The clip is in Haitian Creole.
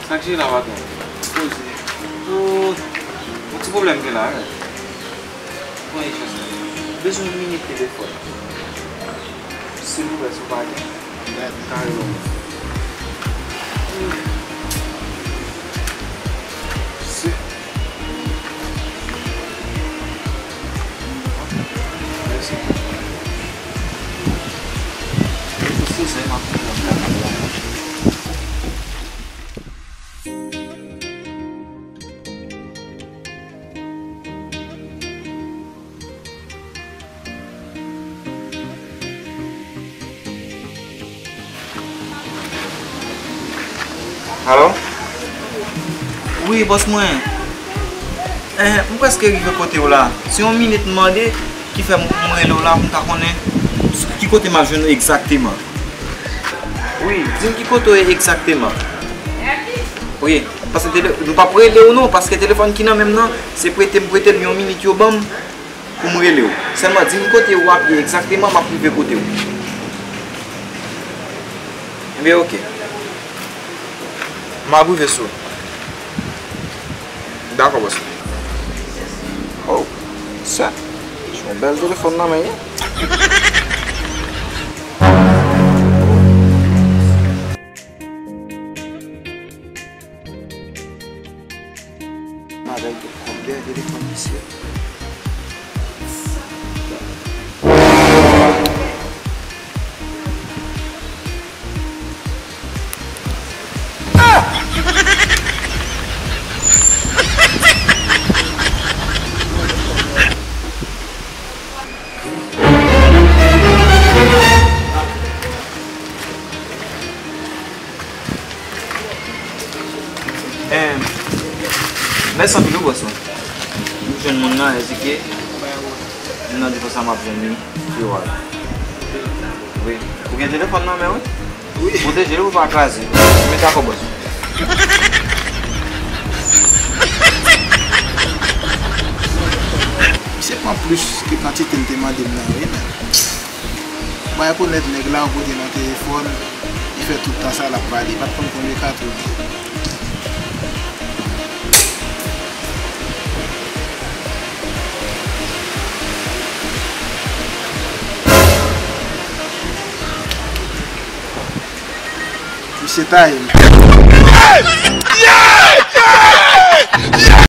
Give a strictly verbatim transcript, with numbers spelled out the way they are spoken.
Sa k jere la, patwon? Poze. Oh, yon ti pwoblèm gen la, wi. Pran yon chans la. Bezwen yon minit telefòn. Silvouplè, si w pa gen, m ka rele w. Mèsi. Mèsi. Mèsi, sè, m ap pran yon kanape la. Alo? Wi, bòs mwen. Eh, m prèske rive kote w la. Se yon minit m mande ki fè m, m rele w la pou m ka konnen ki kote m ap jwenn ou egzakteman. Wi, di m ki kote w ye egzakteman. Wi, paske tele-, m p ap rele w non, paske telefòn ki nan men m nan, se prete m prete l, yon minit yo ban m pou m rele w. Sèlman di m kote w ap ye egzakteman, m ap rive kote w. Ebyen, oke. M ap rive sou. Dakò, bòs. Oh, sè. Se yon bèl telefòn nan men ye. Bagay tout kòb dèyè telefòn misye. Em, mèsi anpil wi, bòs mwen. M jwenn moun nan, èske moun nan di konsa m ap jwenn li, epi wala. Wi. Ou gen telefòn nan men w wi? Wi. Pwoteje l pou pa kraze. Mete akò bòs. Misye pran plis ke kantite l te mande m nan wi, men. Mwen rekonèt nèg la, ou pote nan telefòn, li fè tout tan sa l ap pale, li pa t konn konbyen katouch. Misye taye m.